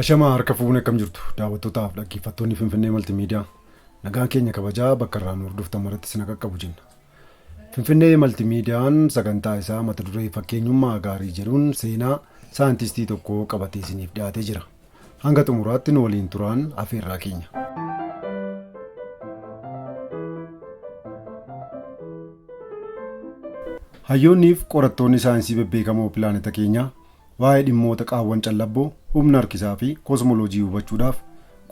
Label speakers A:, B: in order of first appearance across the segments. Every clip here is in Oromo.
A: Ashamaa harka fuunee akkam jirtu daawwattootaaf dhaggeeffattoonni Finfinnee Maltiimiidiyaa nagaan keenya kabajaa bakka irraa nu hordoftan maratti isin qaqqabu jenna. Finfinnee Maltiimiidiyaan sagantaa isaa mata duree fakkeenyummaa gaarii jedhuun seenaa saayintistii tokkoo qabatee isiniif dhiyaatee jira. Hanga xumuraatti nu waliin turaan afeerraa keenya. Hayyoonniif qorattoonni saayinsii bebbeekamoo pilaaneta keenyaa waa'ee dhimmoota qaawwan callabboo humna harkisaa fi kosmoloojii hubachuudhaaf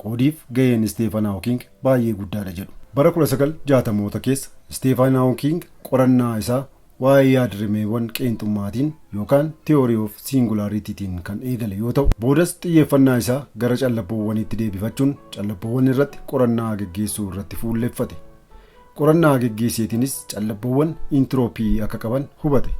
A: qoodiif ga'een Isteefan Hawking baay'ee guddaadha jedhu. Bara 1960moota keessa Isteefan Hawking qorannaa isaa waa'ee yaadrimeewwan qeenxummaatiin yookaan theory of singularitytiin kan eegale yoo ta'u, boodas xiyyeeffannaa isaa gara callabboowwaniitti deebifachuun callabboowwan irratti qorannaa geggeessuu irratti fuulleffate. Qorannaa geggeesseetiinis callabboowwan intirooppii akka qaban hubate.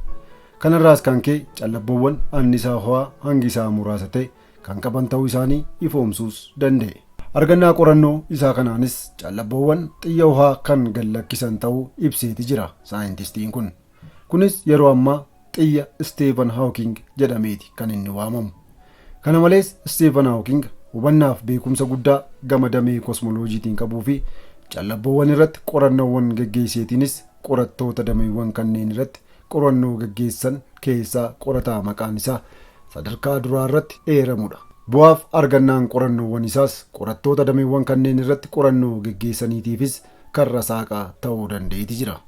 A: Kanarraas kan ka'e callabboowwan annisaa ho'aa hangi isaa muraasa ta'e kan qaban ta'uu isaanii ifoomsuus danda'e. Argannaa qorannoo isaa kanaanis callabboowwan xiyya ho'aa kan gad lakkisan ta'uu ibseeti jira saayintistiin kun. Kunis yeroo ammaa xiyya Isteefan Hawking jedhameeti kan inni waamamu. Kana malees Isteefan Hawking hubannaaf beekumsa guddaa gama damee kosmoloojiitiin qabuu fi callabboowwan irratti qorannoowwan geggeesseetiinis qorattoota dameewwan kanneen irratti qorannoo geggeessan keessaa qorataa maqaan isaa sadarkaa duraa irratti eeramudha. Bu'aaf argannaan qorannoowwan isaas qorattoota dameewwan kanneen irratti qorannoo geggeessaniitiifis karra saaqaa ta'uu danda'eeti jira.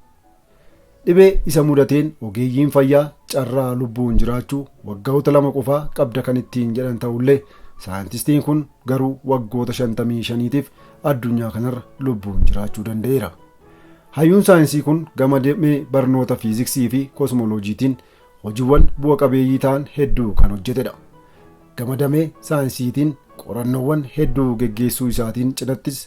A: Dhibee isa mudateen ogeeyyiin fayyaa carraa lubbuun jiraachuu waggoota 2 qofaa qabda kan ittiin jedhan ta'ullee saayintistiin kun garuu waggoota 55tiif addunyaa kanarra lubbuun jiraachuu danda'eera. Hayyuun saayinsii kun gama damee barnoota fiiziksii fi kosmoloojiitiin hojiiwwan bu'a qabeeyyii ta'an hedduu kan hojjetedha. Gama damee saayinsiitiin qorannoowwan hedduu geggeessuu isaatiin cinattis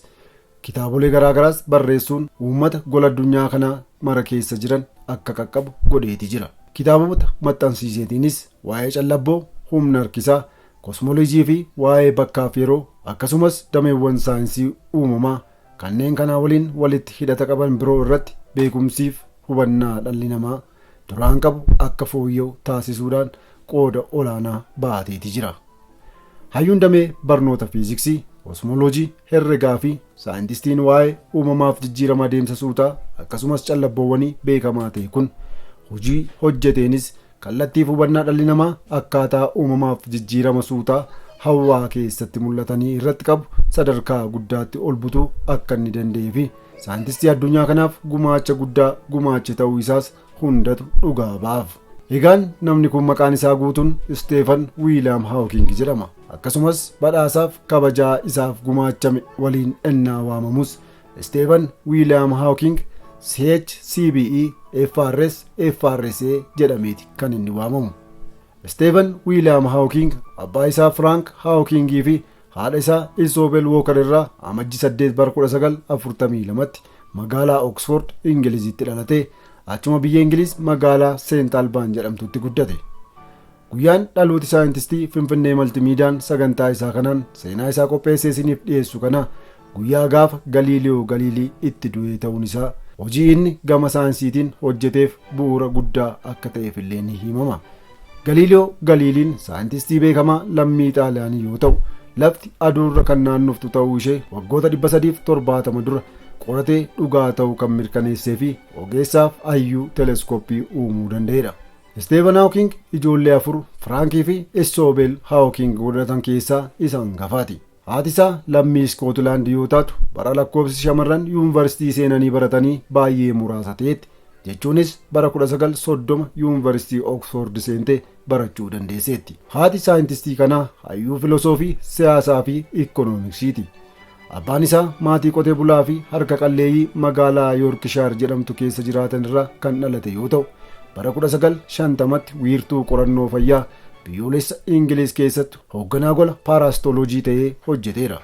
A: kitaabolee garaagaraas barreessuun uummata gola addunyaa kanaa mara keessa jiran akka qaqqabu godheeti jira. Kitaabota maxxansiiseetiinis waa'ee callabboo, humna harkisaa, kosmoloojii fi waa'ee bakkaaf yeroo akkasumas dameewwan saayinsii uumamaa kanneen kanaa waliin walitti hidhata qaban biroo irratti beekumsiif hubannaa dhalli namaa duraan qabu akka fooyya'u taasisuudhaan qooda olaanaa ba'ateeti jira. Hayyuun damee barnoota fiiziksii, kosmoloojii, herregaa fi saayintistiin waa'ee uumamaaf jijjiirama adeemsa suutaa akkasumas callabboowwanii beekamaa ta'e kun hojii hojjeteenis kallattiif hubannaa dhalli namaa akkaataa uumamaaf jijjiirama suutaa hawaa keessatti mul'atanii irratti qabu sadarkaa guddaatti ol butuu akka inni danda'ee fi saayintistii addunyaa kanaaf gumaacha guddaa gumaache ta'uu isaas hundatu dhugaa ba'aaf. Egaan namni kun maqaan isaa guutuun Isteefan Wiiliyaam Hawking jedhama. Akkasumas badhaasaaf kabajaa isaaf gumaachame waliin ennaa waamamus Isteefan Wiiliyaam Hawking CHCBE FRS FRSA jedhameeti kan inni waamamu. Isteefan Wiiliyaam Hawking abbaa isaa Firaank Hawkingii fi haadha isaa Isoobel Wooker irraa amajji 8 bara 1942tti magaalaa Oksford Ingilizitti dhalatee achuma biyya Ingiliz magaalaa Seent Albaan jedhamtutti guddate. Guyyaan dhalooti saayintistii Finfinnee Maltiimiidiyaan sagantaa isaa kanaan seenaa isaa qopheessee isiniif dhiyeessu kana guyyaa gaafa Galiiliyoo Galiilii itti du'ee ta'uun isaa hojii inni gama saayinsiitiin hojjeteef bu'uura guddaa akka ta'eef illee ni himama. Galiiliyoo Galiiliin saayintistii beekamaa lammii Xaaliyaanii yoo ta'u, lafti aduurra kan naannoftu ta'uu ishee waggoota 370 dura qoratee dhugaa ta'uu kan mirkaneessee fi ogeessaaf hayyuu teleskooppii uumuu danda'edha. Isteefan Hawking ijoollee 4 Firaankii fi Isoobel Hawking godhatan keessaa isa hangafaati. Haati isaa lammii Iskootilaand yoo taatu bara lakkoofsi shamarran yuunivarsiitii seenanii baratanii baay'ee muraasa ta'etti jechuunis bara 1930 yuunivarsiitii Oksford seentee barachuu dandeesseetti. Haati saayintistii kanaa hayyuu filosoofii, siyaasaa fi ikkonoomiksiiti. Abbaan isaa maatii qotee bulaa fi harka qalleeyyii magaalaa Yoorkishaar jedhamtu keessa jiraatan irraa kan dhalate yoo ta'u, bara 1950tti wiirtuu qorannoo fayyaa biyyoolessa Ingiliz keessatti hoogganaa gola paaraastoloojii ta'ee hojjeteera.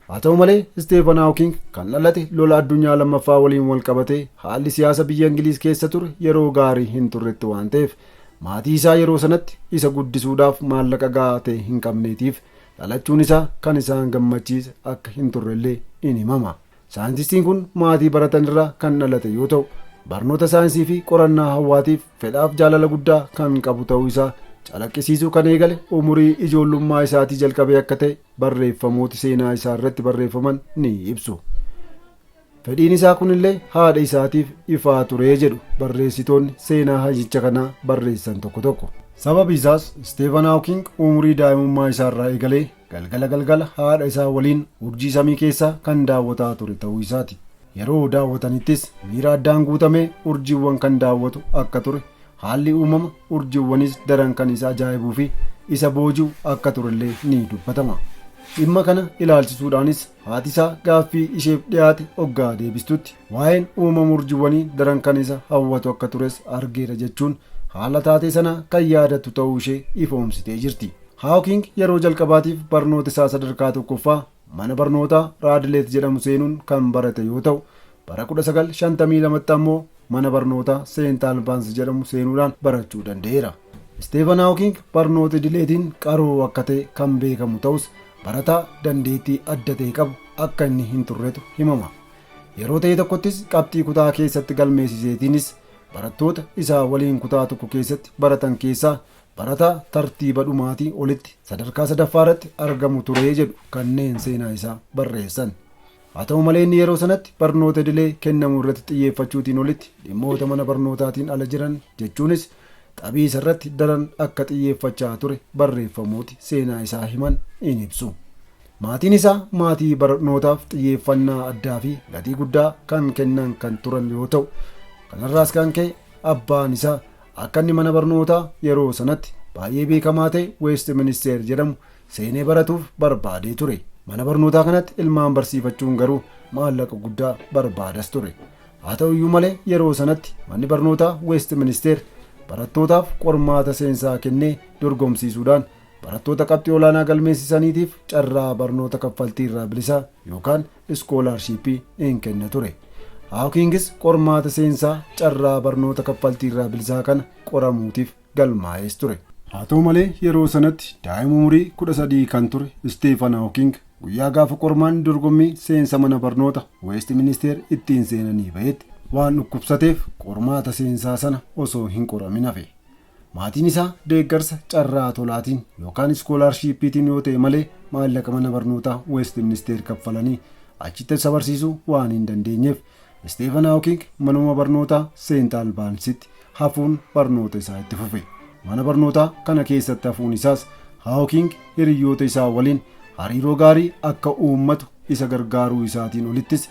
A: Haa ta'u malee Isteefan Hawking kan dhalate lola addunyaa lammaffaa waliin wal qabatee haalli siyaasa biyya Ingiliz keessa ture yeroo gaarii hin turretti waan ta'eef maatii isaa yeroo sanatti isa guddisuudhaaf maallaqa gahaa ta'e hin qabneetiif dhalachuun isaa kan isaan gammachiise akka hin turrellee in himama. Saayintistiin kun maatii baratan irraa kan dhalate yoo ta'u barnoota saayinsii fi qorannaa hawaatiif fedhaaf jaalala guddaa kan qabu ta'uu isaa Calaqqisiisuu kan eegale umurii ijoollummaa isaatii jalqabee akka ta'e barreeffamooti seenaa isaa irratti barreeffaman ni ibsu. Fedhiin isaa kunillee haadha isaatiif ifaa turee jedhu barreessitoonni seenaa hayyicha kanaa barreessan tokko tokko. Sababi isaas Steven Hawking umurii daa'imummaa isaarraa eegalee galgala galgala haadha isaa waliin urjii samii keessaa kan daawwataa ture ta'uu isaati. Yeroo daawwatanittis miira addaan guutamee urjiiwwan kan daawwatu akka ture, haalli uumama urjiiwwanis daran kan isa ajaa'ibuu fi isa booji'u akka turellee ni dubbatama. Dhimma kana ilaalchisuudhaanis haati isaa gaaffii isheef dhiyaate hoggaa deebistutti waa'een uumama urjiiwwanii daran kan isa hawwatu akka tures argeera jechuun haala taatee sana kan yaadattu ta'uu ishee ifoomsitee jirti. Hawking yeroo jalqabaatiif barnoota isaa sadarkaa tokkoffaa mana barnootaa Raadileet jedhamu seenuun kan barate yoo ta'u, bara 1952 ammoo mana barnootaa Seent Albaans jedhamu seenuudhaan barachuu danda'eera. Steven Hawking barnoota idileetiin qaroo akka ta'e kan beekamu ta'us barataa dandeettii adda ta'e qabu akka inni hin turretu himama. Yeroo ta'e tokkottis qabxii kutaa keessatti galmeessiseetiinis barattoota isaa waliin kutaa tokko keessatti baratan keessaa barataa tartiiba dhumaatii olitti sadarkaa sadaffaa irratti argamu turee jedhu kanneen seenaa isaa barreessan. Haa ta'u malee inni yeroo sanatti barnoota idilee kennamuu irratti xiyyeeffachuutiin olitti dhimmoota mana barnootaatiin ala jiran jechuunis xabii irratti daran akka xiyyeeffachaa ture barreeffamooti seenaa isaa himan in ibsu. Maatiin isaa maatii barnootaaf xiyyeeffannaa addaa fi gatii guddaa kan kennan kan turan yoo ta'u, kanarraas kan ka'e abbaan isaa akka inni mana barnootaa yeroo sanatti baay'ee beekamaa ta'e Westminster jedhamu seenee baratuuf barbaadee ture. Mana barnootaa kanatti ilmaan barsiifachuun garuu maallaqa guddaa barbaadas ture. Haa ta'u iyyuu malee yeroo sanatti manni barnootaa Westminster barattootaaf qormaata seensaa kennee dorgomsiisuudhaan barattoota qabxii olaanaa galmeessisaniitiif carraa barnoota kaffaltii irraa bilisaa yookaan iskoolaarshiippii in kenna ture. Hawkingis qormaata seensaa carraa barnoota kaffaltii irraa bilisaa kana qoramuutiif galmaa'ees ture. Haa ta'u malee yeroo sanatti daa'ima umurii 13 kan ture Stephen Hawking guyyaa gaafa qormaanni dorgommii seensa mana barnoota Westminster ittiin seenanii ba'etti waan dhukkubsateef qormaata seensaa sana osoo hin qoramin hafe. Maatiin isaa deeggarsa carraa tolaatiin yookaan iskoolaarshiippiitiin yoo ta'e malee maallaqa mana barnootaa Westminster kaffalanii achitti isa barsiisuu waan hin dandeenyeef Stephen Hawking manuma barnootaa Seent Albaansitti hafuun barnoota isaa itti fufe. Mana barnootaa kana keessatti hafuun isaas Hawking hiriyoota isaa waliin hariiroo gaarii akka uummatu isa gargaaruu isaatiin olittis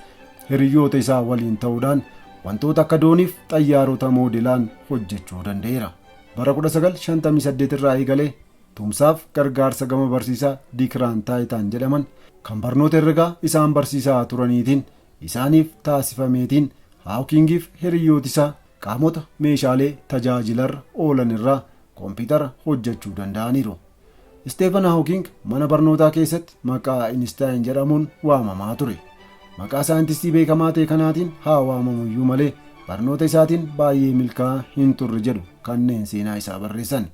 A: hiriyoota isaa waliin ta'uudhaan wantoota akka dooniif xayyaarota moodelaan hojjechuu danda'eera. Bara 1958 irraa eegalee tumsaaf gargaarsa gama barsiisaa Dikraan Taayitaan jedhaman kan barnoota herregaa isaan barsiisaa turaniitiin isaaniif taasifameetiin Hawkingiif hiriyooti isaa qaamota meeshaalee tajaajilarra oolan irraa koompitara hojjechuu danda'aniiru. Stephen Hawking mana barnootaa keessatti maqaa Einstein jedhamuun waamamaa ture. Maqaa saayintistii beekamaa ta'e kanaatiin haa waamamu iyyuu malee barnoota isaatiin baay'ee milkaa'aa hin turre jedhu kanneen seenaa isaa barreessan.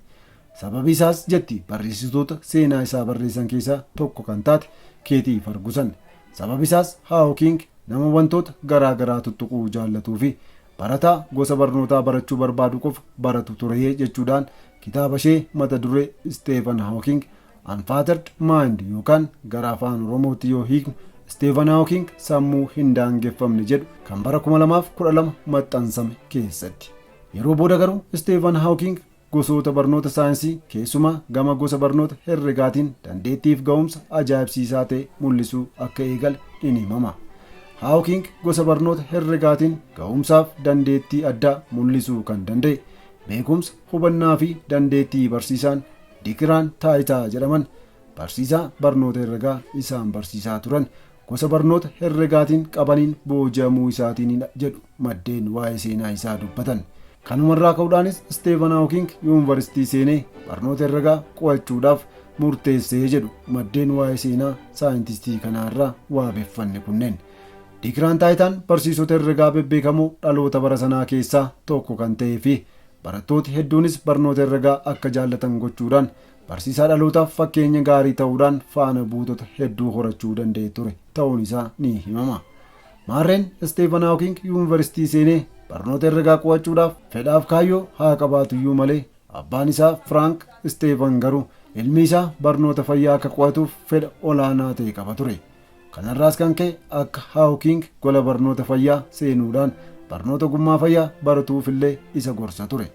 A: Sababi isaas jetti barreessitoota seenaa isaa barreessan keessaa tokko kan taate Keetii Fargusan. Sababi isaas Hawking nama wantoota garaa garaa tuttuquu jaallatuu fi barataa gosa barnootaa barachuu barbaadu qofa baratu ture jechuudhaan kitaaba ishee mata duree Stephen Hawking Unfettered Mind yookaan gara afaan Oromootti yoo hiiknu Stephen Hawking sammuu hin daangeffamne jedhu kan bara 2012 maxxansame keessatti. Yeroo booda garuu Stephen Hawking gosoota barnoota saayinsii keessumaa gama gosa barnoota herregaatiin dandeettiif ga'umsa ajaa'ibsiisaa ta'e mul'isuu akka eegale in himama. Hawking gosa barnoota herregaatiin ga'umsaaf dandeettii addaa mul'isuu kan danda'e beekumsa, hubannaa fi dandeettii barsiisaan Dikiraan Taayitaa jedhaman barsiisaa barnoota herregaa isaan barsiisaa turan gosa barnoota herregaatiin qabaniin booji'amuu isaatiin jedhu maddeen waa'ee seenaa isaa dubbatan. Kanumarraa ka'uudhaanis Stephen Hawking yuunivarsiitii seenee barnoota herregaa qo'achuudhaaf murteessee jedhu maddeen waa'ee seenaa saayintistii kanaarraa waabeffanne kunneen. Dikiraan Taayitaan barsiisota herregaa bebbeekamoo dhaloota bara sanaa keessaa tokko kan ta'ee fi barattooti hedduunis barnoota herregaa akka jaallatan gochuudhaan barsiisaa dhalootaaf fakkeenya gaarii ta'uudhaan faana buutota hedduu horachuu danda'e ture ta'uun isaa ni himama. Maarreen Stephen Hawking yuunivarsiitii seenee barnoota herregaa qo'achuudhaaf fedhaaf kaayyoo haa qabaatu iyyuu malee Abbaan isaa Firaank Isteefan garuu ilmi isaa barnoota fayyaa akka qo'atuuf fedha olaanaa ta'e qaba ture. Kanarraas kan ka'e akka Haawking gola barnoota fayyaa seenuudhaan barnoota ogummaa fayyaa baratuuf illee isa gorsa ture.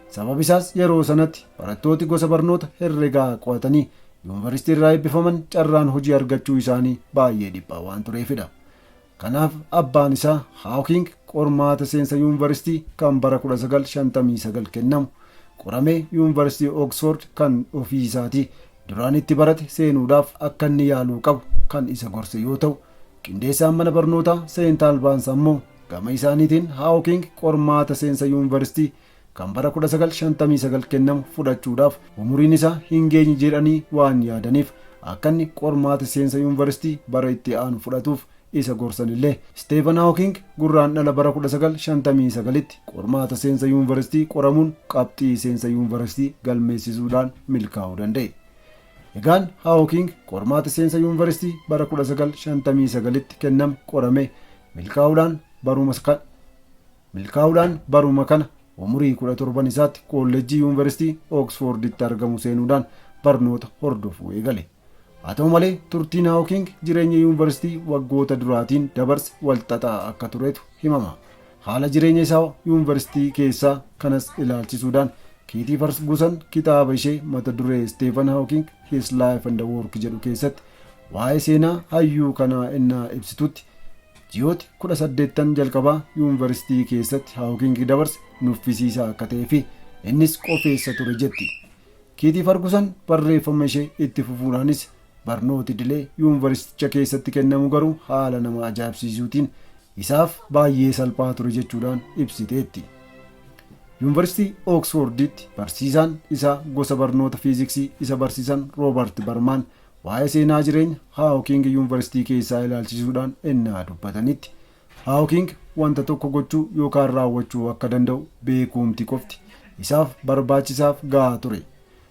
A: Sabab isaas yeroo sanatti barattooti gosa barnoota herregaa qo'atanii yuunivarsiitii irraa eebbifaman carraan hojii argachuu isaanii baay'ee dhiphaa waan tureefidha. Kanaaf abbaan isaa Haawking qormaata seensa yuunivarsiitii kan bara 1959 kennamu qoramee yuunivarsiitii Oxford kan ofii isaatii duraan itti barate seenuudhaaf akka inni yaaluu qabu kan isa gorse yoo ta'u, qindeessaan mana barnootaa Seent Albaans ammoo gama isaaniitiin Haawking qormaata seensa yuunivarsiitii kan bara 1959 kennamu fudhachuudhaaf umuriin isaa hin geenye jedhanii waan yaadaniif akka inni qormaata seensa yuunivarsiitii bara itti aanu fudhatuuf isa gorsan illee, Steven Hawking Gurraandhala bara 1959tti qormaata seensa yuunivarsiitii qoramuun qabxii seensa yuunivarsiitii galmeessisuudhaan milkaa'uu danda'e. Egaan Hawking qormaata seensa yuunivarsiitii bara 1959tti kenname qorame milkaa'uudhaan baruma kana umurii 17 isaatti kolleejjii yuunivarsiitii Oxforditti argamu seenuudhaan barnoota hordofuu eegale. Haa ta'u malee, turtiin Hawking jireenya yuunivarsiitii waggoota duraatiin dabarse walxaxaa akka turetu himama. Haala jireenya isaa yuunivarsiitii keessaa kanas ilaalchisuudhaan Kiitii Fargusan kitaaba ishee mata duree Stephen Hawking: His Life and Work jedhu keessatti waa'ee seenaa hayyuu kanaa innaa ibsitutti, ji'ooti 18 jalqabaa yuunivarsiitii keessatti Hawking dabarse nuffisiisaa akka ta'ee fi innis qofeessa ture jetti. Kiitii Fargusan barreeffama ishee itti fufuudhaanis, barnooti idilee yuunivarsiiticha keessatti kennamu garuu haala nama ajaa'ibsiisuutiin isaaf baay'ee salphaa ture jechuudhaan ibsiteetti. Yuunivarsiitii Oksforditti barsiisaan isaa gosa barnoota fiiziksii isa barsiisan Roobert Barmaan waa'ee seenaa jireenya Haawking yuunivarsiitii keessaa ilaalchisuudhaan ennaa dubbatanitti, Haawking wanta tokko gochuu yookaan raawwachuu akka danda'u beekumti qofti isaaf barbaachisaaf gahaa ture.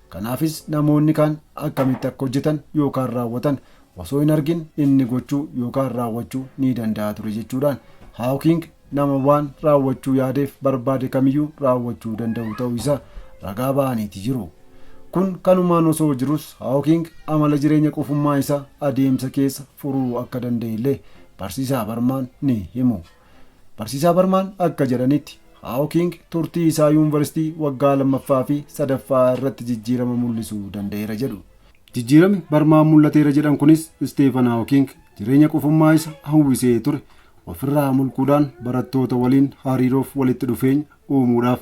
A: Kanaafis namoonni kaan akkamitti akka hojjetan yookaan raawwatan osoo hin argin inni gochuu yookaan raawwachuu ni danda'a ture jechuudhaan, Haawking nama waan raawwachuu yaadeef barbaade kamiyyuu raawwachuu danda'u ta'uu isaa ragaa ba'aniiti jiru. Kun kanumaan osoo jirus, Haawking amala jireenya qofummaa isaa adeemsa keessa furuu akka danda'e illee barsiisaa Barmaan ni himu. Barsiisaa Barmaan akka jedhanitti, Haawking turtii isaa yuunivarsiitii waggaa lammaffaa fi sadaffaa irratti jijjiirama mul'isuu danda'eera jedhu. Jijjiiramni Barmaan mul'ateera jedhan kunis Isteefan Haawking jireenya qofummaa isa hawwisee ture ofirraa mulquudhaan barattoota waliin hariiroof walitti dhufeenya uumuudhaaf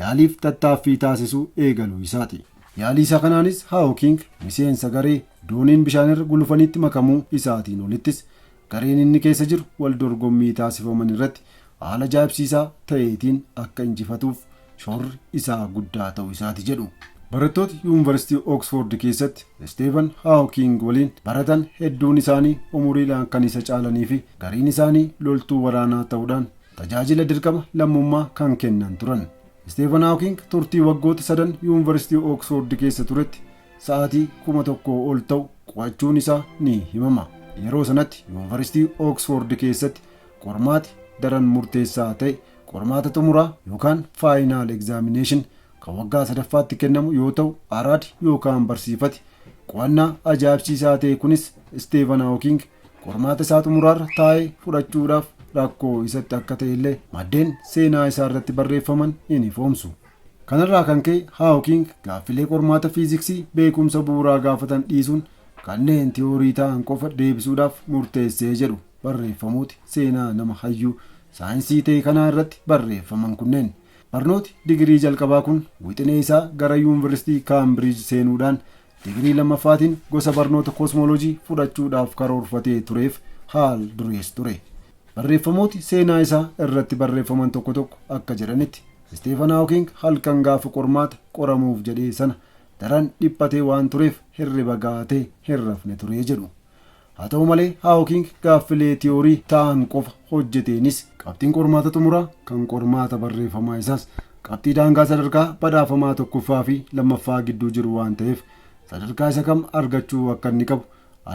A: yaaliif tattaaffii taasisuu eegaluu isaati. Yaalii isaa kanaanis Haawking miseensa garee dooniin bishaanirra gulufanitti makamuu isaatiin olittis, gareen inni keessa jiru wal dorgommii taasifaman irratti haala ajaa'ibsiisaa ta'eetiin akka injifatuuf shoorri isaa guddaa ta'uu isaati jedhu. Barattoota yuunivarsiitii Oksford keessatti Steven Hawking waliin baratan hedduun isaanii umuriidhaan kan isa caalanii fi gariin isaanii loltuu waraanaa ta'uudhaan tajaajila dirqama lammummaa kan kennan turan. Steven Hawking turtii waggoota 3 yuunivarsiitii Oksford keessa turetti sa'aatii 1000 ol ta'u qo'achuun isaa ni himama. Yeroo sanatti yuunivarsiitii Oksford keessatti qormaati daran murteessaa ta'e qormaata xumuraa yookaan final examination kan waggaa sadaffaatti kennamu yoo ta'u, araadi yookaan barsiifati qo'annaa ajaa'ibsiisaa ta'e kunis Steven Hawking qormaata isaa xumuraarra taa'ee fudhachuudhaaf rakkoo isatti akka ta'e illee maddeen seenaa isaa irratti barreeffaman in ifoomsu. Kanarraa kan ka'e Hawking gaaffilee qormaata fiiziksii beekumsa bu'uuraa gaafatan dhiisuun kanneen tiyoorii ta'an qofa deebisuudhaaf murteessee jedhu barreeffamooti seenaa nama hayyuu saayinsii ta'e kanaa irratti barreeffaman kunneen. Barnooti digirii jalqabaa kun wixinee isaa gara yuunivarsiitii Kaambiriij seenuudhaan digirii lammaffaatiin gosa barnoota koosmoolojii fudhachuudhaaf karoorfatee tureef haal durees ture. Barreeffamooti seenaa isaa irratti barreeffaman tokko tokko akka jedhanitti, Steven Hawking halkan gaafa qormaata qoramuuf jedhee sana daran dhiphatee waan tureef hirriba gaatee hin rafne ture jedhu. Haa ta'u malee, Hawking gaaffilee tiyoorii ta'an qofa hojjeteenis qabxiin qormaata xumuraa kan qormaata barreeffamaa isaas qabxii daangaa sadarkaa badhaafamaa tokkoffaa fi lammaffaa gidduu jiru waan ta'eef, sadarkaa isa kam argachuu akka inni qabu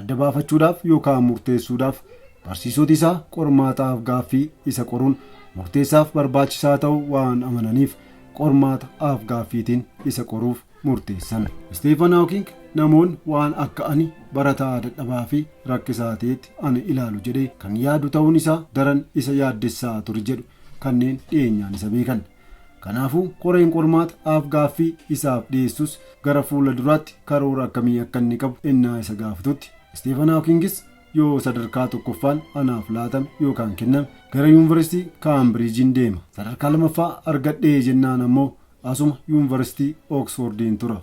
A: adda baafachuudhaaf yookaan murteessuudhaaf barsiisoti isaa qormaataaf gaaffii isa qoruun murteessaaf barbaachisaa ta'uu waan amananiif Qormaata afgaaffiitiin isa qoruuf murteessan. Isteefan Hawking namoonni waan akka ani barataa dadhabaa fi rakkisaa ta'etti ani ilaalu jedhee kan yaadu ta'uun isaa daran isa yaaddessaa ture jedhu kanneen dhiyeenyaan isa beekan. Kanaafuu koreen qormaata afgaaffii isaaf dhiyeessus gara fuula duraatti karoora akkamii akka inni qabu ennaa isa gaafatutti, Isteefan Hawkingis yoo sadarkaa tokkoffaan anaaf laatame yookaan kenname gara Yuunivarsiitii Kaambiriijiin deema. Sadarkaa lamaffaa argadhee jennaan ammoo asuma Yuunivarsiitii Oksfordiin tura.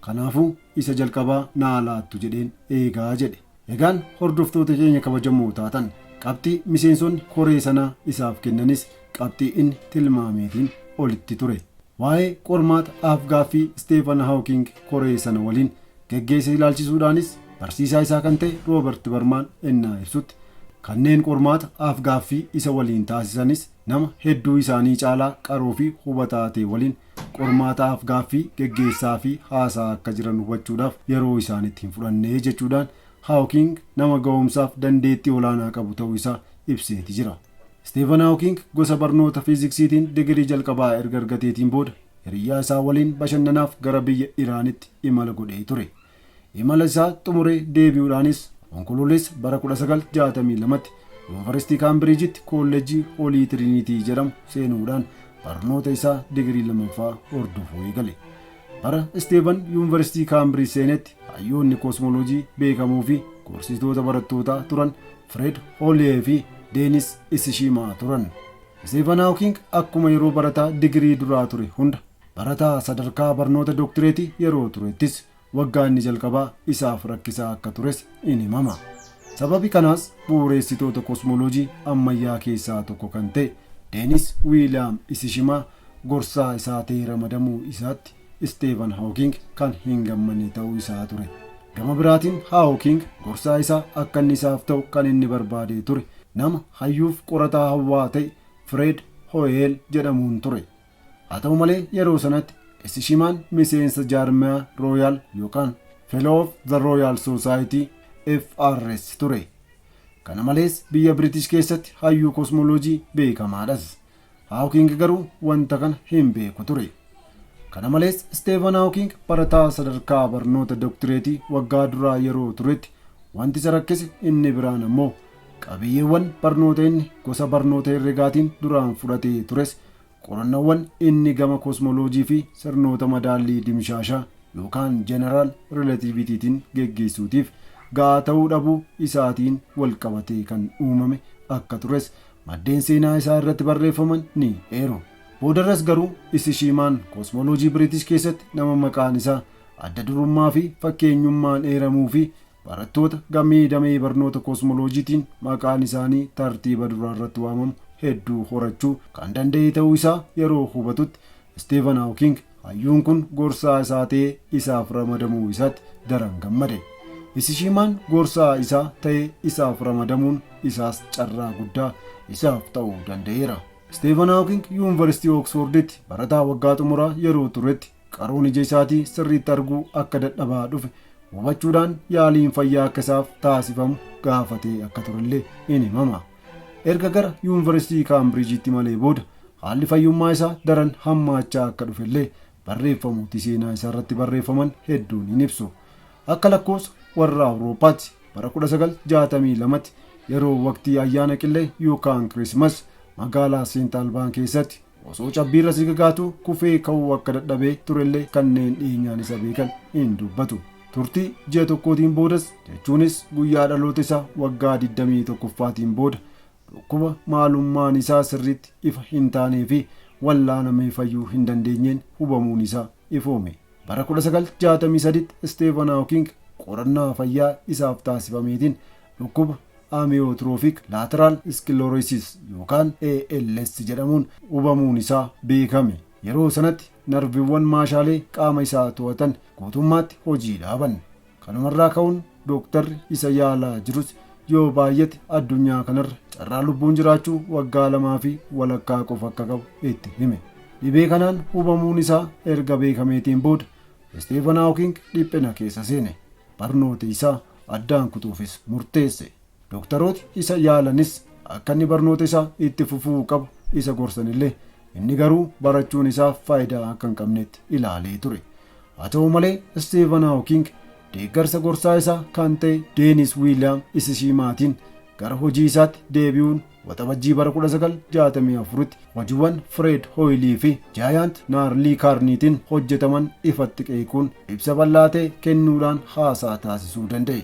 A: Kanaafuu isa jalqabaa naa laattu jedheen eegaa jedhe. Egaan hordoftoota keenya kabajamoo taatan, qabxii miseensonni koree sanaa isaaf kennanis qabxii inni tilmaameetiin olitti ture. Waa'ee qormaata afgaaffii Isteefan Hawking koree sana waliin geggeesse ilaalchisuudhaanis barsiisaa isaa kan ta'e Roobert Barmaan ennaa ibsutti, kanneen qormaata afgaaffii isa waliin taasisanis nama hedduu isaanii caalaa qaroo fi hubataa ta'e waliin qormaata afgaaffii geggeessaa fi haasaa akka jiran hubachuudhaaf yeroo isaanitti hin fudhanne jechuudhaan Hawking nama ga'umsaaf dandeettii olaanaa qabu ta'uu isaa ibseeti jira. Isteefan Hawking gosa barnoota fiiziksiitiin digirii jalqabaa erga argateetiin booda hiriyyaa isaa waliin bashannanaaf gara biyya Iraanitti imala godhee ture. Imala isaa xumuree deebi'uudhaanis Onkoloolessa bara 1962tti Yuunivarsiitii Kaambiriijitti Koolleejjii Hoolii Tiriiniitii jedhamu seenuudhaan barnoota isaa digirii lammaffaa hordofuu eegale. Bara Isteefan Yuunivarsiitii Kaambiriij seenetti hayyoonni koosmooloojii beekamoo fi gorsitoota barattootaa turan Fred Hooliyee fi Deenis Isishimaa turan. Isteefan Hawking akkuma yeroo barataa digirii duraa ture hunda barataa sadarkaa barnoota dooktireetii yeroo turettis waggaa inni jalqabaa isaaf rakkisaa akka tures in himama. Sababi kanaas bu'uureessitoota koosmooloojii ammayyaa keessaa tokko kan ta'e Deenis Wiiliyaam Isishimaa gorsaa isaa ta'ee ramadamuu isaatti Isteefan Hawking kan hin gammanne ta'uu isaa ture. Gama biraatiin Hawking gorsaa isaa akka inni isaaf ta'u kan inni barbaadee ture nama hayyuuf qorataa hawwaa ta'e Fred Hoyle jedhamuun ture. Haa ta'u malee, yeroo sanatti Isishimaan miseensa jaarmiyaa Royal yookaan Fellow of the Royal Society, FRS, ture. Kana malees biyya British keessatti hayyuu koosmooloojii beekamaadhas. Hawking garuu wanta kana hin beeku ture. Kana malees Steven Hawking barataa sadarkaa barnoota dooktireetii waggaa duraa yeroo turetti wanti isa rakkise inni biraan ammoo qabiyyeewwan barnoota inni gosa barnoota herregaatiin duraan fudhatee tures qorannoowwan inni gama koosmooloojii fi sirnoota madaallii dimshaashaa yookaan general relativitytiin geggeessuutiif ga'aa ta'uu dhabuu isaatiin wal qabatee kan uumame akka tures maddeen seenaa isaa irratti barreeffaman ni eeru. Boodarras garuu Isishimaan koosmooloojii Biriitish keessatti nama maqaan isaa adda durummaa fi fakkeenyummaan eeramuu fi barattoota gamee damee barnoota koosmooloojiitiin maqaan isaanii tartiiba duraa irratti waamamu hedduu horachuu kan danda'e ta'uu isaa yeroo hubatutti, Steven Hawking hayyuun kun gorsaa isaa ta'ee isaaf ramadamuu isaatti daran gammade. Isishimaan gorsaa isaa ta'ee isaaf ramadamuun isaas carraa guddaa isaaf ta'uu danda'eera. Steven Hawking Yuunivarsiitii Oksforditti barataa waggaa xumuraa yeroo turetti qaroon ija isaatii sirriitti arguu akka dadhabaa dhufe hubachuudhaan yaaliin fayyaa akka isaaf taasifamu gaafatee akka turellee in himama. Erga gara Yuunivarsiitii Kaambiriijitti malee booda haalli fayyummaa isaa daran hammaachaa akka dhufellee barreeffamooti seenaa isaa irratti barreeffaman hedduun hin ibsu. Akka lakkoofsa warra Awurooppaatti bara 1962tti yeroo waqtii ayyaana qillee yookaan Kirismas magaalaa Seent Albaan keessatti osoo cabbiirra sigagaatu kufee ka'uu akka dadhabee turellee kanneen dhiyeenyaan isa beekan hin dubbatu. Turtii ji'a tokkootiin boodas, jechuunis guyyaa dhaloota isaa waggaa 21ffaatiin booda, dhukkuba maalummaan isaa sirriitti ifa hin taanee fi wallaanamee fayyuu hin dandeenyeen hubamuun isaa ifoome. Bara 1963tti Steven Hawking qorannaa fayyaa isaaf taasifameetiin dhukkuba amyotrophic lateral sclerosis yookaan ALS jedhamuun hubamuun isaa beekame. Yeroo sanatti narviiwwan maashaalee qaama isaa to'atan guutummaatti hojii dhaaban. Kanumarraa ka'uun dooktarri isa yaalaa jirus yoo baay'ate addunyaa kanarra carraa lubbuun jiraachuu waggaa 2.5 qofa akka qabu itti hime. Dhibee kanaan hubamuun isaa erga beekameetiin booda Steven Hawking dhiphina keessa seene. Barnoota isaa addaan kutuufis murteesse. Dooktarooti isa yaalanis akka inni barnoota isaa itti fufuu qabu isa gorsanillee Inni garuu barachuun isaaf faayidaa akka hin qabnetti ilaalee ture. Haa ta'u malee, Steven Hawking deeggarsa gorsaa isaa kan ta'e Deenis Wiiliyaam Isishimaatiin gara hojii isaatti deebi'uun Waxabajjii bara 1964tti hojiiwwan Fred Hoylii fi Jaayant Naarlii Kaarniitiin hojjetaman ifatti qeequun ibsa bal'aa ta'e kennuudhaan haasaa taasisuu danda'e.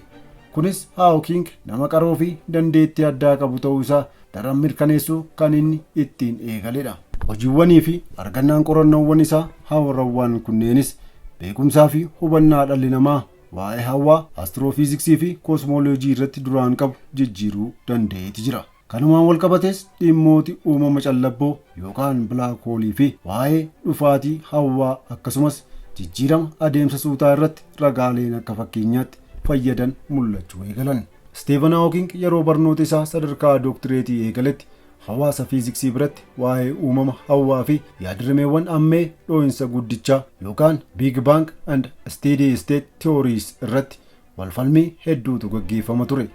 A: Kunis Hawking nama qaroo fi dandeettii addaa qabu ta'uu isaa daran mirkaneessuu kan inni ittiin eegaledha. Hojiiwwanii fi argannaan qorannoowwan isaa haarawwan kunneenis beekumsaa fi hubannaa dhalli namaa waa'ee hawaa, astiroofiiziksii fi koosmooloojii irratti duraan qabu jijjiiruu danda'eeti jira. Kanumaan walqabatees dhimmooti uumama callabboo yookaan black holeii fi waa'ee dhufaatii hawaa, akkasumas jijjiirama adeemsa suutaa irratti ragaaleen akka fakkeenyaatti fayyadan mul'achuu eegalan. Steven Hawking yeroo barnoota isaa sadarkaa dooktireetii eegaletti hawaasa fiiziksii biratti waa'ee uumama hawaa fi yaadrimeewwan ammee dhoo'insa guddichaa yookaan Big Bang and Steady State Theories irratti walfalmii hedduutu gaggeeffama ture.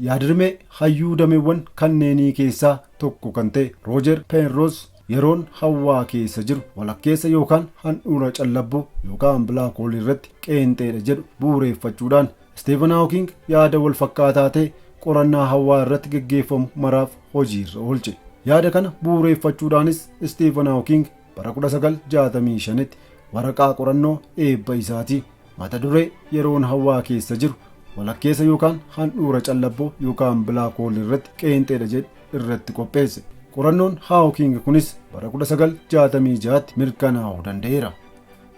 A: Yaadrimee hayyuu dameewwan kanneenii keessaa tokko kan ta'e Roojer Penrose yeroon hawaa keessa jiru walakkeessa yookaan handhuura callabboo yookaan black hole irratti qeenxeedha jedhu bu'uureeffachuudhaan, Steven Hawking yaada wal fakkaataa ta'e qorannaa hawaa irratti gaggeeffamu maraaf hojiirra oolche. Yaada kana bu'uureeffachuudhaanis Steven Hawking bara 1965tti waraqaa qorannoo eebba isaatii mata duree "Yeroon hawaa keessa jiru walakkeessa yookaan handhuura callabboo yookaan black hole irratti qeenxeedha" jedhu irratti qopheesse. Qorannoon Hawking kunis bara 1966tti mirkanaa'uu danda'eera.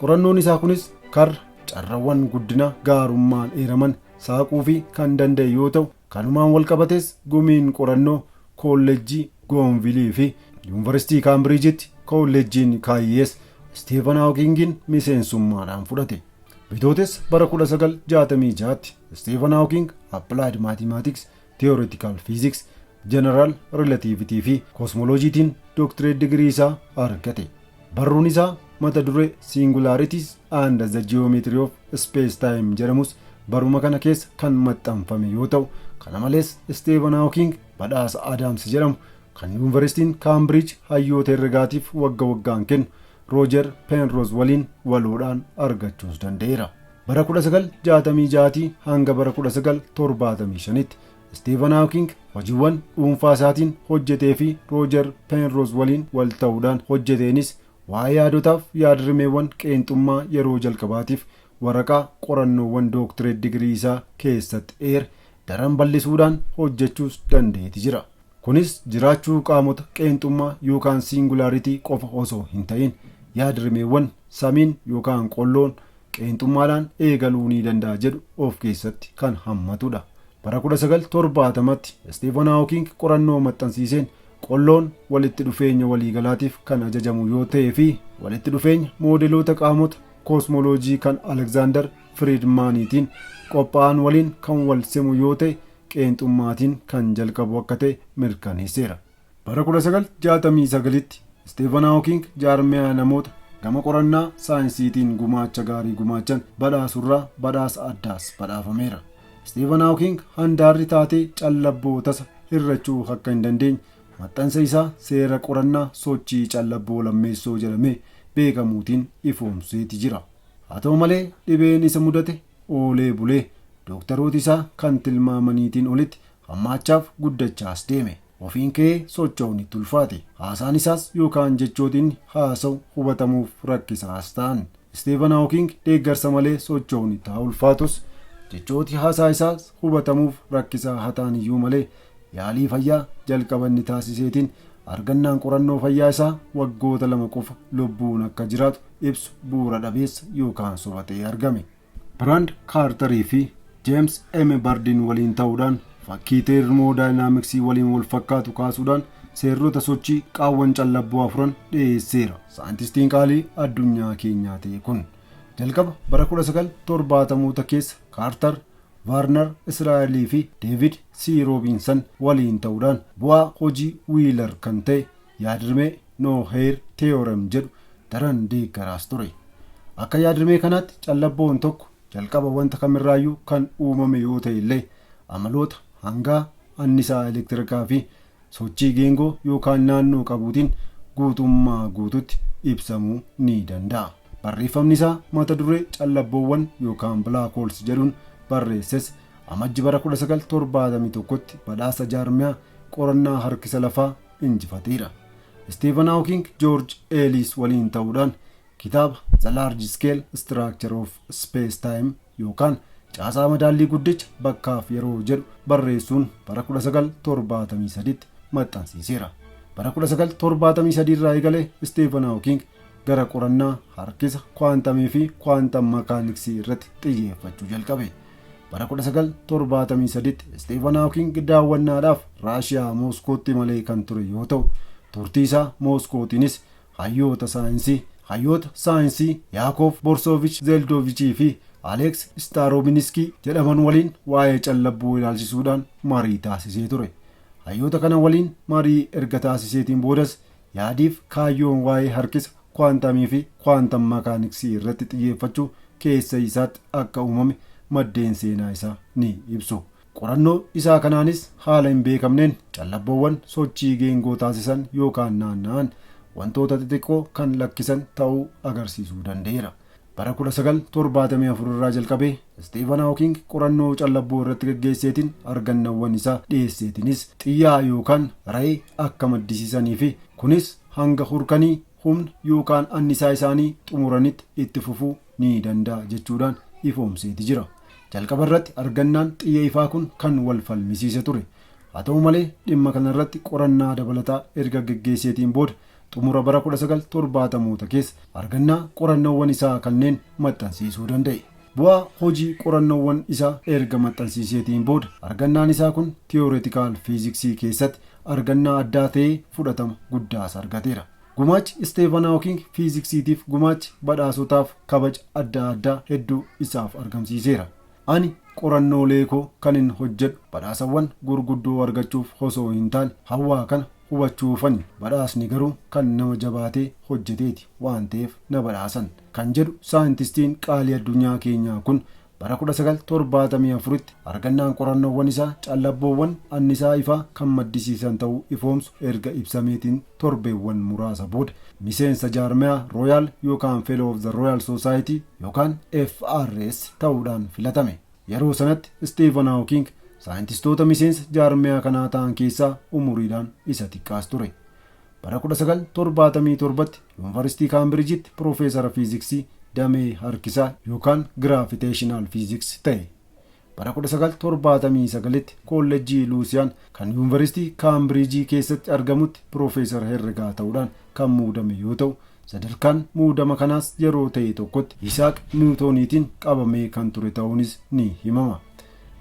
A: Qorannoon isaa kunis karra carrawwan guddina gaarummaan eeraman saaquu fi kan danda'e yoo ta'u, kanumaan walqabatees gumiin qorannoo Kolleejjii Goonvilii fi Yuunivarsiitii Kaambiriijitti Kolleejjiin Kaayyees Steven Hawkingin miseensummaadhaan fudhate. Bitootessa bara 1966tti Steven Hawking Applied Mathematics, Theoretical Physics, General Relativity fi Cosmologiitiin dooktireet digirii isaa argate. Barruun isaa mata duree "Singularities and the Geometry of Space Time" jedhamus baruma kana keessa kan maxxanfame yoo ta'u, kana malees Steven Hawking badhaasa Adams jedhamu kan Yuunivarsiitiin Kaambiriij hayyoota herregaatiif wagga waggaan kennu Roojer Penrose waliin waloodhaan argachuus danda'eera. Bara 1966 hanga bara 1975tti Steven Hawking hojiiwwan dhuunfaa isaatiin hojjetee fi Roojer Penrose waliin wal ta'uudhaan hojjeteenis waa'ee yaadotaaf yaadrimeewwan qeenxummaa yeroo jalqabaatiif waraqaa qorannoowwan dooktireet digirii isaa keessatti eere daran bal'isuudhaan hojjechuus danda'eeti jira. Kunis jiraachuu qaamota qeenxummaa yookaan singulaaritii qofa osoo hin ta'in, yaadrimeewwan samiin yookaan qolloon qeenxummaadhaan eegaluu ni danda'a jedhu of keessatti kan hammatudha. Bara 1970tti Stephen Hawking qorannoo maxxansiiseen qolloon walitti dhufeenya waliigalaatiif kan ajajamu yoo ta'ee fi walitti dhufeenya moodeloota qaamota koosmooloojii kan Alexander Friedmaaniitiin qophaa'an waliin kan wal simu yoo ta'e, qeenxummaatiin kan jalqabu akka ta'e mirkaneesseera. Bara 1969tti Stephen Hawking jaarmiyaa namoota gama qorannaa saayinsiitiin gumaacha gaarii gumaachan badhaasurraa badhaasa addaas badhaafameera. Stephen Hawking handaarri taatee callabboo tasa hirrachuu akka hin dandeenye maxxansa isaa "Seera qorannaa sochii callabboo lammeessoo" jedhamee beekamuutiin ifoomseeti jira. Haa ta'u malee, dhibeen isa mudate oolee bulee dooktarooti isaa kan tilmaamaniitiin olitti hammaachaaf guddachaas deeme. Ofiin ka'ee socho'uun itti ulfaate. Haasaan isaas yookaan jechootiin haasa'u hubatamuuf rakkisaas ta'an. Stephen Hawking deeggarsa malee socho'uun itti haa ulfaatus, jechooti haasaa isaas hubatamuuf rakkisaa haa ta'an iyyuu malee, yaalii fayyaa jalqaba inni taasiseetiin argannaan qorannoo fayyaa isaa waggoota 2 qofa lubbuun akka jiraatu ibsu bu'uura dhabeessa yookaan soba ta'ee argame. Brand Kaartarii fi James M. Bardin waliin ta'uudhaan fakkii teermodaayinaamiksii waliin wal fakkaatu kaasuudhaan seerota sochii qaawwan callabboo afuran dhiyeesseera. Saayintistiin qaalii addunyaa keenyaa ta'e kun jalqaba bara 1970moota keessa Kaartar, Vaarnar Israa'elii fi Deevid C. Roobinson waliin ta'uudhaan bu'aa hojii Wiilar kan ta'e yaadrimee no hair theorem jedhu daran deeggaraas ture. Akka yaadrimee kanaatti callabboon tokko jalqaba wanta kamirraayyuu kan uumame yoo ta'e illee, amaloota hangaa, annisaa elektirikaa fi sochii geengoo yookaan naannoo qabuutiin Guutummaa guututti ibsamuu ni danda'a. Barreeffamni isaa mata duree callabboowwan yookaan black holes jedhuun barreesses Amajji bara 1971tti badhaasa jaarmiyaa qorannaa harkisa lafaa injifateera. Stephen Hawking George Ellis waliin ta'uudhaan kitaaba The Large Scale Structure of Space Time yookaan caasaa madaallii guddicha bakkaaf yeroo jedhu barreessuun bara 1973tti maxxansiiseera. Bara 1973 irraa eegalee Stephen Hawking gara qorannaa harkisa kwaantamii fi quantum mechanics irratti xiyyeeffachuu jalqabe. Bara 1973tti Stephen Hawking daawwannaadhaaf Raashiyaa Mooskootti malee kan ture yoo ta'u, turtii isaa Mooskootiinis hayyoota saayinsii Yaakoof Boorsoovich Zeeldoovichii fi Aleeks Staaroominskii jedhaman waliin waa'ee callabbuu ilaalchisuudhaan marii taasisee ture. Hayyoota kana waliin marii erga taasiseetiin boodas yaadiif kaayyoon waa'ee harkisa kwaantamii fi quantum mechanics irratti xiyyeeffachuu keessa isaatti akka uumame maddeen seenaa isaa ni ibsu. Qorannoo isaa kanaanis haala hin beekamneen callabboowwan sochii geengoo taasisan yookaan naanna'an wantoota xixiqqoo kan lakkisan ta'uu agarsiisuu danda'eera. Bara 1974 irraa jalqabee Stephen Hawking qorannoo callabboo irratti gaggeesseetiin argannawwan isaa dhiyeesseetiinis xiyyaa yookaan ray akka maddisiisanii fi kunis hanga hurkanii humna yookaan annisaa isaanii xumuranitti itti fufuu ni danda'a jechuudhaan ifoomseeti jira. Jalqaba irratti argannaan xiyya ifaa kun kan wal falmisiise ture. Haa ta'u malee, dhimma kanarratti qorannaa dabalataa erga gaggeesseetiin booda xumura bara 1970moota keessa argannaa qorannoowwan isaa kanneen maxxansiisuu danda'e. Bu'aa hojii qorannoowwan isaa erga maxxansiiseetiin booda argannaan isaa kun theoretical physics keessatti argannaa addaa ta'ee fudhatama guddaas argateera. Gumaachi Stephen Hawking fiiziksiitiif gumaachi badhaasotaaf kabaja adda addaa hedduu isaaf argamsiiseera. "Ani qorannoolee koo kan hin hojjedhu badhaasawwan gurguddoo argachuuf osoo hin taane hawaa kana hubachuufani, badhaasni garuu kan nama jabaatee hojjeteeti waan ta'eef na badhaasan" kan jedhu saayintistiin qaalii addunyaa keenyaa kun, bara 1974tti argannaan qorannoowwan isaa callabboowwan annisaa ifaa kan maddisiisan ta'uu ifoomsu erga ibsameetiin torbeewwan muraasa booda miseensa jaarmiyaa Royal yookaan Fellow of the Royal Society yookaan FRS ta'uudhaan filatame. Yeroo sanatti Stephen Hawking saayintistoota miseensa jaarmiyaa kanaa ta'an keessaa umuriidhaan isa xiqqaas ture. Bara 1977tti Yuunivarsiitii Kaambiriijitti piroofeesara fiiziksii damee harkisaa yookaan gravitational physics ta'e. Bara 1979tti Kolleejjii Luusiyaan kan Yuunivarsiitii Kaambiriijii keessatti argamutti piroofeesara herregaa ta'uudhaan kan muudame yoo ta'u, sadarkaan muudama kanaas yeroo ta'e tokkotti Isaaq Niwutooniitiin qabamee kan ture ta'uunis ni himama.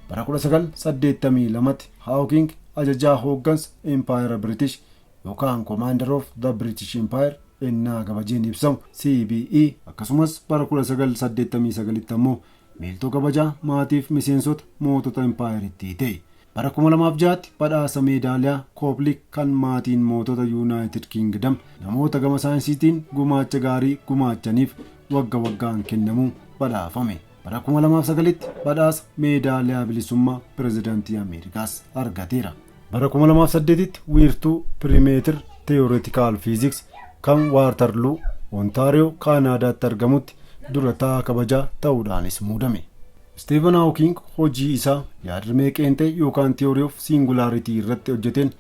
A: Bara 1982tti Hawking ajajaa hooggansa Impaayera British yookaan Commander of the British Empire ennaa kabajeen ibsamu CBE, akkasumas bara 1989tti ammoo miiltoo kabajaa maatiif miseensota mootota impaayerittii ta'e. Bara 2006tti badhaasa meedaaliyaa Kooplik kan maatiin mootota United Kingdom namoota gama saayinsiitiin gumaacha gaarii gumaachaniif wagga waggaan kennamuu badhaafame. Bara 2009tti badhaasa meedaaliyaa bilisummaa pirezidaantii Ameerikaas argateera. Bara 2008tti wiirtuu Perimeter Theoretical Physics kan Waartarluu, Ontaariyoo, Kaanaadaatti argamutti dura taa'aa kabajaa ta'uudhaanis muudame. Stephen Hawking hojii isaa yaadrimee qeenxee yookaan theory of singularity irratti hojjeteen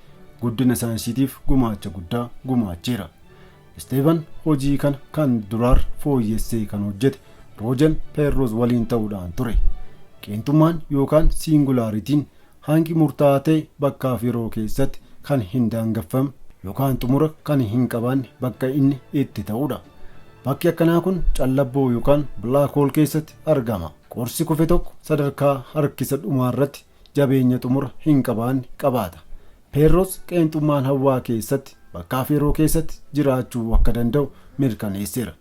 A: guddina saayinsiitiif gumaacha guddaa gumaacheera. Stephen hojii kana kan duraar fooyyessee kan hojjete Roger Penrose waliin ta'uudhaan ture. Qeenxummaan yookaan singularityn hangi murtaa'aa ta'e bakkaaf yeroo keessatti kan hin daangeffamne yookaan xumura kan hin qabaanne bakka inni itti ta'udha. Bakki akkanaa kun callabboo yookaan black hole keessatti argama. Qorsi kufe tokko sadarkaa harkisa dhumaarratti jabeenya xumura hin qabaanne qabaata. Penrose qeenxummaan hawaa keessatti bakkaaf yeroo keessatti jiraachuu akka danda'u mirkaneesseera.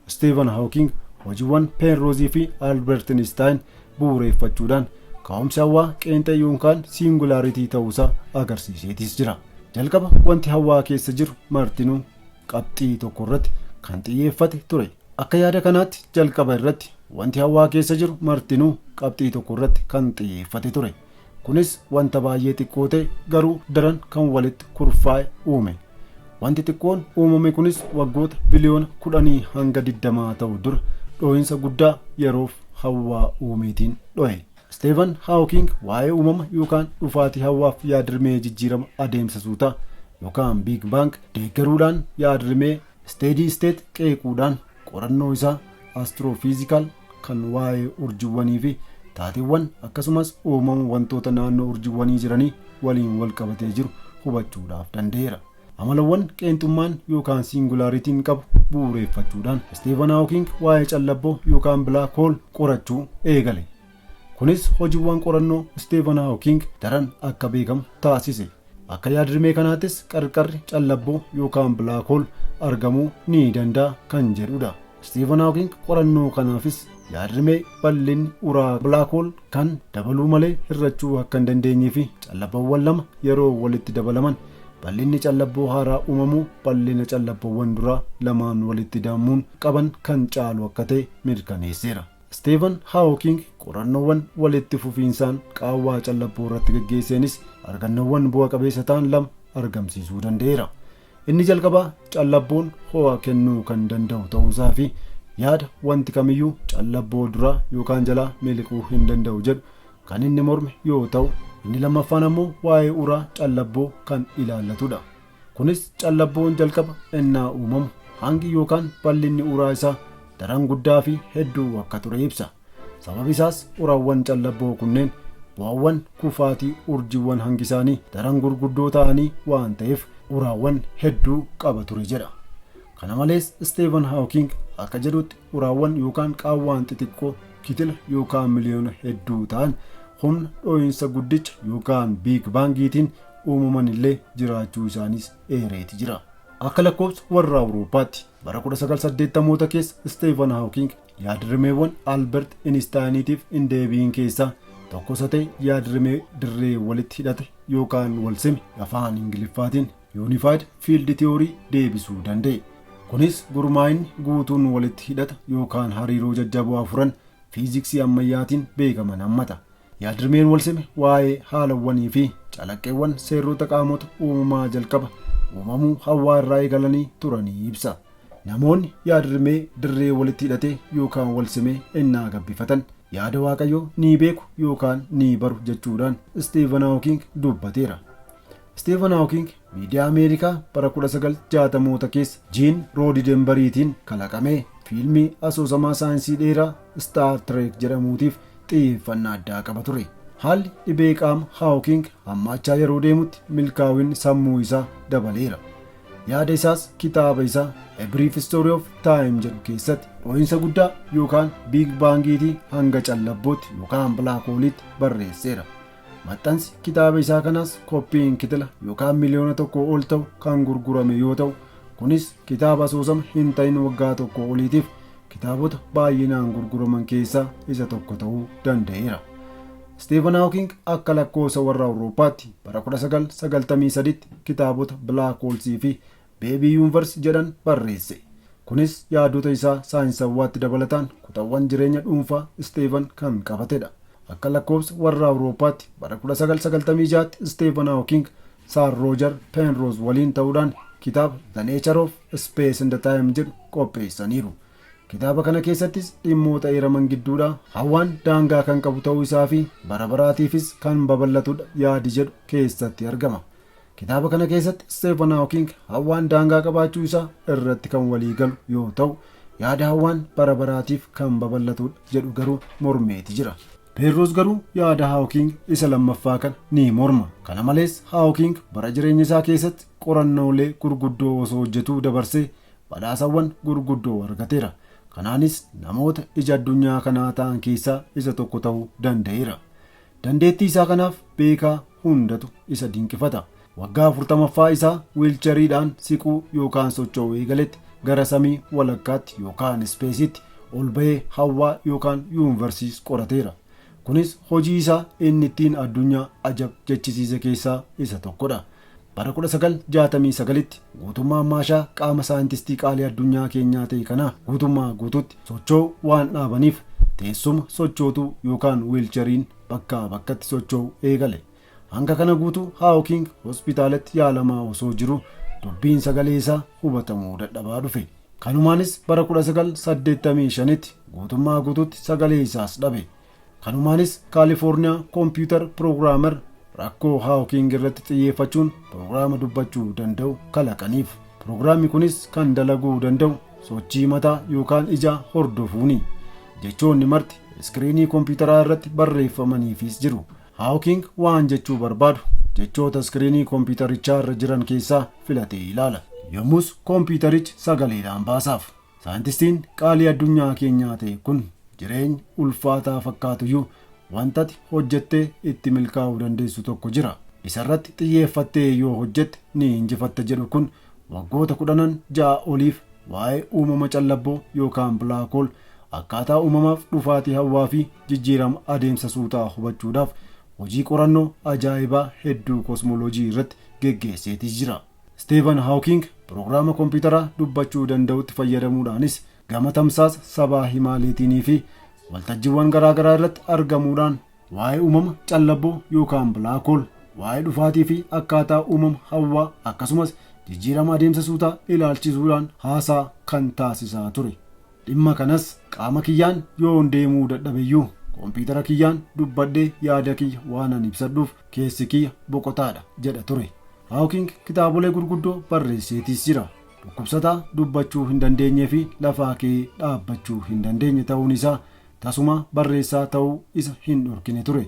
A: Stephen Hawking hojiiwwan Penroseii fi Albert Einstein bu'uureeffachuudhaan ka'umsi hawaa qeenxee yookaan singularity ta'uusaa agarsiiseetis jira. Jalqaba wanti hawaa keessa jiru martinuu qabxii tokko irratti kan xiyyeeffate ture. Akka yaada kanaatti jalqaba irratti wanti hawaa keessa jiru martinuu qabxii tokko irratti kan xiyyeeffate ture. Kunis wanta baay'ee xiqqoo ta'e garuu daran kan walitti kurfaa'e uume. Wanti xiqqoon uumame kunis waggoota biliyoona 10 hanga 20 ta'u dura dhoo'insa guddaa yeroof hawwaa uumeetiin dho'e. Steven Hawking waa'ee uumama yookaan dhufaatii hawwaaf yaadrimee jijjiirama adeemsa suutaa yookaan Big Bang deeggaruudhaan, yaadrimee steady state qeequudhaan, qorannoo isaa astrophysical kan waa'ee urjiiwwanii fi taateewwan akkasumas uumama wantoota naannoo urjiiwwanii jiranii waliin wal qabatee jiru hubachuudhaaf danda'eera. Amalawwan qeenxummaan yookaan singularityn qabu bu'uureeffachuudhaan Steven Hawking waa'ee callabboo yookaan black hole qorachuu eegale. Kunis hojiiwwan qorannoo Steven Hawking daran akka beekamu taasise. Akka yaadrimee kanaattis qarqarri callabboo yookaan black hole argamuu ni danda'a kan jedhudha. Steven Hawking qorannoo kanaafis yaadrimee bal'inni uraa black hole kan dabaluu malee hir'achuu akka hin dandeenyee fi callabboowwan lama yeroo walitti dabalaman bal'inni callabboo haaraa uumamuu bal'ina callabboowwan duraa lamaan walitti damuun qaban kan caalu akka ta'e mirkaneesseera. Steven Hawking qorannoowwan walitti fufiinsaan qaawwaa callabboo irratti gaggeesseenis argannoowwan bu'a qabeessa ta'an lama argamsiisuu danda'eera. Inni jalqabaa callabboon ho'a kennuu kan danda'u ta'uusaa fi yaada wanti kamiyyuu callabboo duraa yookaan jalaa miliquu hin danda'u jedhu kan inni morme yoo ta'u, inni lammaffaan ammoo waa'ee uraa callabboo kan ilaallatudha. Kunis callabboon jalqaba ennaa uumamu hangi yookaan bal'inni uraa isaa daran guddaa fi hedduu akka ture ibsa. Sababi isaas uraawwan callabboo kunneen bu'aawwan kufaatii urjiiwwan hangi isaanii daran gurguddoo ta'anii waan ta'eef uraawwan hedduu qaba ture jedha. Kana malees Steven Hawking akka jedhutti uraawwan yookaan qaawwaan xixiqqoo kitila yookaan miliyoona hedduu ta'an humna dhoo'insa guddicha yookaan Big Bangiitiin uumaman illee jiraachuu isaaniis eereeti jira. Akka lakkoofsa warra Awurooppaatti bara 1980moota keessa Steven Hawking yaadrimeewwan Albert Einsteiniitiif hin deebi'in keessaa tokko isa ta'e yaadrimee dirree walitti hidhate yookaan wal sime, afaan Ingiliffaatiin Unified Field Theory, deebisuu danda'e. Kunis gurmaa'inni guutuun walitti hidhata yookaan hariiroo jajjaboo afuran fiiziksii ammayyaatiin beekaman hammata. Yaadrimeen wal sime waa'ee haalawwanii fi calaqqeewwan seerota qaamota uumamaa jalqaba uumamuu hawaa irraa eegalanii turanii ibsa. Namoonni yaadrimee dirree walitti hidhatee yookaan wal simee ennaa gabbifatan yaada Waaqayyoo ni beeku yookaan ni baru jechuudhaan Steven Hawking dubbateera. Steven Hawking miidiyaa Ameerikaa bara 1960moota keessa Jiin Roodidenbariitiin kalaqamee fiilmii asoosamaa saayinsii dheeraa Star Trek jedhamuutiif xiyyeeffannaa addaa qaba ture. Haalli dhibee qaama Hawking hammaachaa yeroo deemutti milkaa'inni sammuu isaa dabaleera. Yaada isaas kitaaba isaa A Brief History of Time jedhu keessatti dhoo'insa guddaa yookaan Big Bangiitii hanga callabbootti yookaan black holeitti barreesseera. Maxxansi kitaaba isaa kanaas koppiin kitila yookaan miliyoona 1 ol ta'u kan gurgurame yoo ta'u, kunis kitaaba asoosama hin ta'in waggaa 1 oliitiif kitaabota baay'inaan gurguraman keessaa isa tokko ta'uu danda'eera. Stephen Hawking akka lakkoofsa warra Awurooppaatti bara 1993 kitaabota Black Holes fi Baby Universe jedhan barreesse. Kunis yaadota isaa saayinsawwaatti dabalataan kutaawwan jireenya dhuunfaa Stephen kan qabatedha. Akka lakkoofsa warra Awurooppaatti bara 1996tti Stephen Hawking Sir Roger Penrose waliin ta'uudhaan kitaaba The Nature of Space and Time jedhu qopheessaniiru. Kitaaba kana keessattis dhimmoota eeraman gidduudhaa hawaan daangaa kan qabu ta'uu isaa fi bara baraatiifis kan babal'atudha yaadi jedhu keessatti argama. Kitaaba kana keessatti Stephen Hawking hawaan daangaa qabaachuu isaa irratti kan walii galu yoo ta'u, yaada hawaan bara baraatiif kan babal'atudha jedhu garuu mormeeti jira. Penrose garuu yaada Hawking isa lammaffaa kana ni morma. Kana malees Hawking bara jireenya isaa keessatti qorannoolee gurguddoo osoo hojjetuu dabarsee badhaasawwan gurguddoo argateera. Kanaanis namoota ija addunyaa kanaa ta'an keessaa isa tokko ta'uu danda'eera. Dandeettii isaa kanaaf beekaa hundatu isa dinqifata. Waggaa 40ffaa isaa wheelchairiidhaan siquu yookaan socho'uu eegaletti gara samii walakkaatti yookaan spaceitti ol ba'ee hawaa yookaan universeiis qorateera. Kunis hojii isaa inni ittiin addunyaa ajab jechisiise keessaa isa tokkodha. Bara 1969tti guutummaan maashaa qaama saayintistii qaalii addunyaa keenyaa ta'e kanaa guutummaa guututti socho'uu waan dhaabaniif teessuma sochootuu yookaan wheelchairiin bakkaa bakkatti socho'uu eegale. Hanga kana guutuu Hawking hospitaalatti yaalamaa osoo jiru Dubbiin sagalee isaa hubatamuu dadhabaa dhufe. Kanumaanis bara 1985tti guutummaa guutuutti sagalee isaas dhabe. Kanumaanis Kaalifoorniyaa computer programmer rakkoo Haawking irratti xiyyeeffachuun piroogiraama dubbachuu danda'u kalaqaniif. Piroogiraamni kunis kan dalaguu danda'u sochii mataa yookaan ijaa hordofuuni. Jechoonni marti iskiriinii kompiitaraa irratti barreeffamaniifis jiru. Haawking waan jechuu barbaadu jechoota iskiriinii kompiitarichaa irra jiran keessaa filatee ilaala. Yommus kompiitarichi sagaleedhaan baasaaf. Saayintistiin qaalii addunyaa keenyaa ta'e kun, jireenya ulfaataa fakkaatuyyuu wantati hojjettee itti milkaa'uu dandeessu tokko jira. Isarratti xiyyeeffattee yoo hojjette ni injifatta jedhu kun, waggoota 16 oliif waa'ee uumama callabboo yookaan black hole, akkaataa uumamaaf dhufaatii hawaa fi jijjiirama adeemsa suutaa hubachuudhaaf hojii qorannoo ajaa'ibaa hedduu kosmooloojii irratti geggeesseetii jira. Steven Hawking piroogiraama kompiitaraa dubbachuu danda'utti fayyadamuudhaanis gama tamsaasa sabaa himaaleetiinii fi waltajjiiwwan garaagaraa irratti argamuudhaan waa'ee uumama callabboo yookaan black hole, waa'ee dhufaatii fi akkaataa uumama hawaa, akkasumas jijjiirama adeemsa suutaa ilaalchisuudhaan haasaa kan taasisaa ture. Dhimma kanas qaama kiyyaan yoon deemuu dadhabeyyuu kompiitara kiyyaan dubbadhee yaada kiyya waanan ibsadhuuf keessi kiyya boqotaadha jedha ture. Hawking kitaabolee gurguddoo barreesseetis jira. Dhukkubsataa dubbachuu hin dandeenyee fi lafaa kee dhaabbachuu hin dandeenye ta'uun isaa tasuma barreessaa ta'uu isa hin dhorkine ture.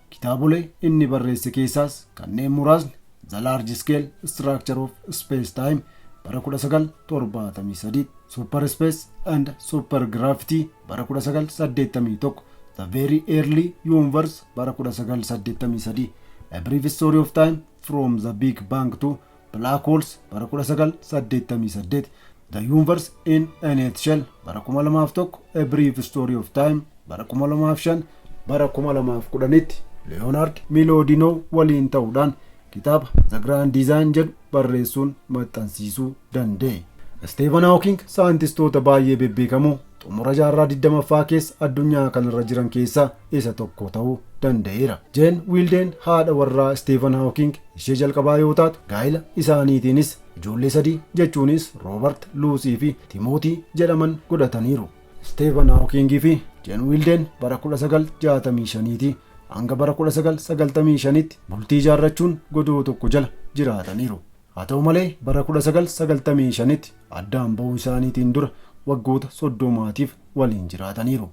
A: Kitaabolee inni barreesse keessaas kanneen muraasni The Large Scale Structure of Space Time bara 1973, Super Space and Super Gravity bara 1981, The Very Early Universe bara 1983, A Brief Story of Time from the Big Bang to Black Holes bara 1988, The Universe in a Nutshell bara 2001, A Brief Story of Time bara 2005, bara 2010tti Leeyonaard Miloodinoo waliin ta'uudhaan kitaaba The Grand Design jedhu barreessuun maxxansiisuu danda'e. Steven Hawking saayintistoota baay'ee bebbeekamoo xumura jaarraa 20ffaa keessa addunyaa kanarra jiran keessaa isa tokko ta'uu danda'eera. Jeen Wiildeen haadha warraa Steven Hawking ishee jalqabaa yoo taatu, gaa'ila isaaniitiinis ijoollee sadii jechuunis Roobert, Luusii fi Timootii jedhaman godhataniiru. Steven Hawkingii fi Jeen Wiildeen bara 1965 hanga bara 1995tti bultii ijaarrachuun godoo tokko jala jiraataniiru. Haa ta'u malee, bara 1995tti addaan ba'uu isaaniitiin dura waggoota 30tiif waliin jiraataniiru.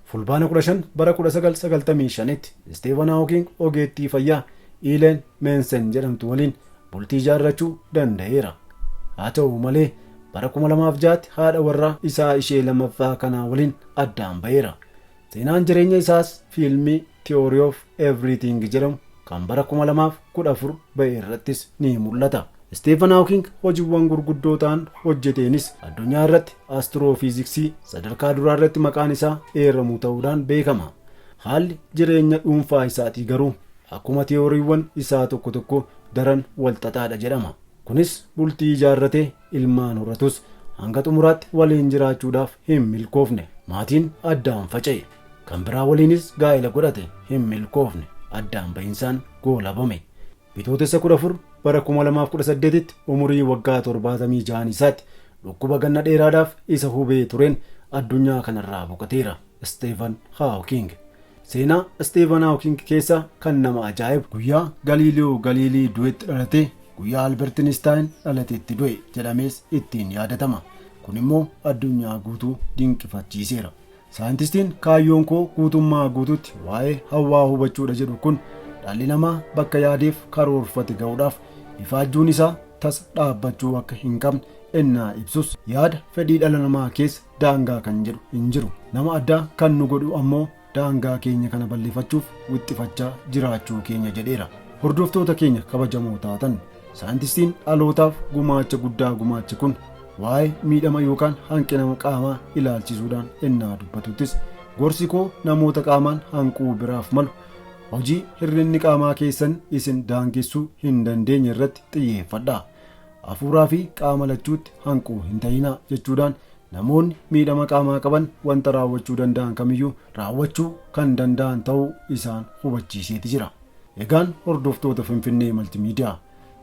A: Fulbaana 15 bara 1995tti Steven Hawking ogeettii fayyaa Iileen Meensen jedhamtu waliin bultii ijaarrachuu danda'eera. Haa ta'u malee, bara 2006tti haadha warraa isaa ishee lammaffaa kanaa waliin addaan ba'eera. Seenaan jireenya isaas fiilmii Theory of Everything jedhamu kan bara 2014 ba'e irrattis ni mul'ata. Stephen Hawking hojiiwwan gurguddoo ta'an hojjeteenis addunyaa irratti astiroofiiziksii sadarkaa duraa irratti maqaan isaa eeramu ta'uudhaan beekama. Haalli jireenya dhuunfaa isaatii garuu akkuma tiyooriiwwan isaa tokko tokko daran walxaxaadha jedhama. Kunis bultii ijaarratee ilmaan horatus hanga xumuraatti waliin jiraachuudhaaf hin milkoofne. Maatiin addaan faca'e. Kan biraa waliinis gaa'ela godhate, hin milkoofne, addaan bahinsaan goolabame. Bitootessa 14 bara 2018tti umurii waggaa 76 isaatti dhukkuba ganna dheeraadhaaf isa hubee tureen addunyaa kanarraa boqoteera Steven Hawking. Seenaa Steven Hawking keessaa kan nama ajaa'ibu, guyyaa Galiiliyoo Galiilii du'etti dhalatee guyyaa Albert Einstein dhalatetti du'e jedhamees ittiin yaadatama. Kun immoo addunyaa guutuu dinqifachiiseera. Saayintistiin kaayyoon koo guutummaa guututti waa'ee hawaa hubachuudha jedhu kun, dhalli namaa bakka yaadeef karoorfate ga'uudhaaf ifaajjuun isaa tasa dhaabbachuu akka hin qabne ennaa ibsus, yaada fedhii dhala namaa keessa daangaa kan jedhu hin jiru. Nama addaa kan nu godhu ammoo daangaa keenya kana bal'ifachuuf wixxifachaa jiraachuu keenya jedheera. Hordoftoota keenya kabajamoo taatan, saayintistiin dhalootaaf gumaacha guddaa gumaache kun waa'ee miidhama yookaan hanqina qaamaa ilaalchisuudhaan ennaa dubbatuttis, gorsi koo namoota qaamaan hanquu biraaf malu, hojii hir'inni qaamaa keessan isin daangessuu hin dandeenye irratti xiyyeeffadhaa. Hafuuraa fi qaama lachuutti hanquu hin ta'inaa jechuudhaan, namoonni miidhama qaamaa qaban wanta raawwachuu danda'an kamiyyuu raawwachuu kan danda'an ta'uu isaan hubachiiseeti jira. Egaan hordoftoota Finfinnee Maltimiidiyaa,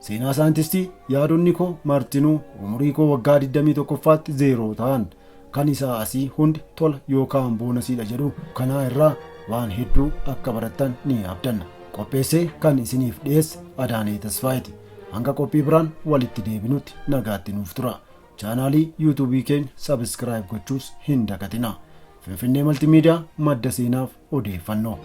A: Seenaa saayintistii yaadonni koo martinuu umurii koo waggaa 21ffaatti zeeroo ta'an, kan isaa asii hundi tola yookaan boonasiidha jedhu kanaa irraa waan hedduu akka barattan ni abdanna. Qopheessee kan isiniif dhiyeesse Adaanee Tasfaayiti. Hanga qophii biraan walitti deebinutti nagaatti nuuf tura. Chaanaalii yuutuubii keenya subscribe gochuus hin dagatina. Finfinnee Maltimiidiyaa, madda seenaaf odeeffannoo.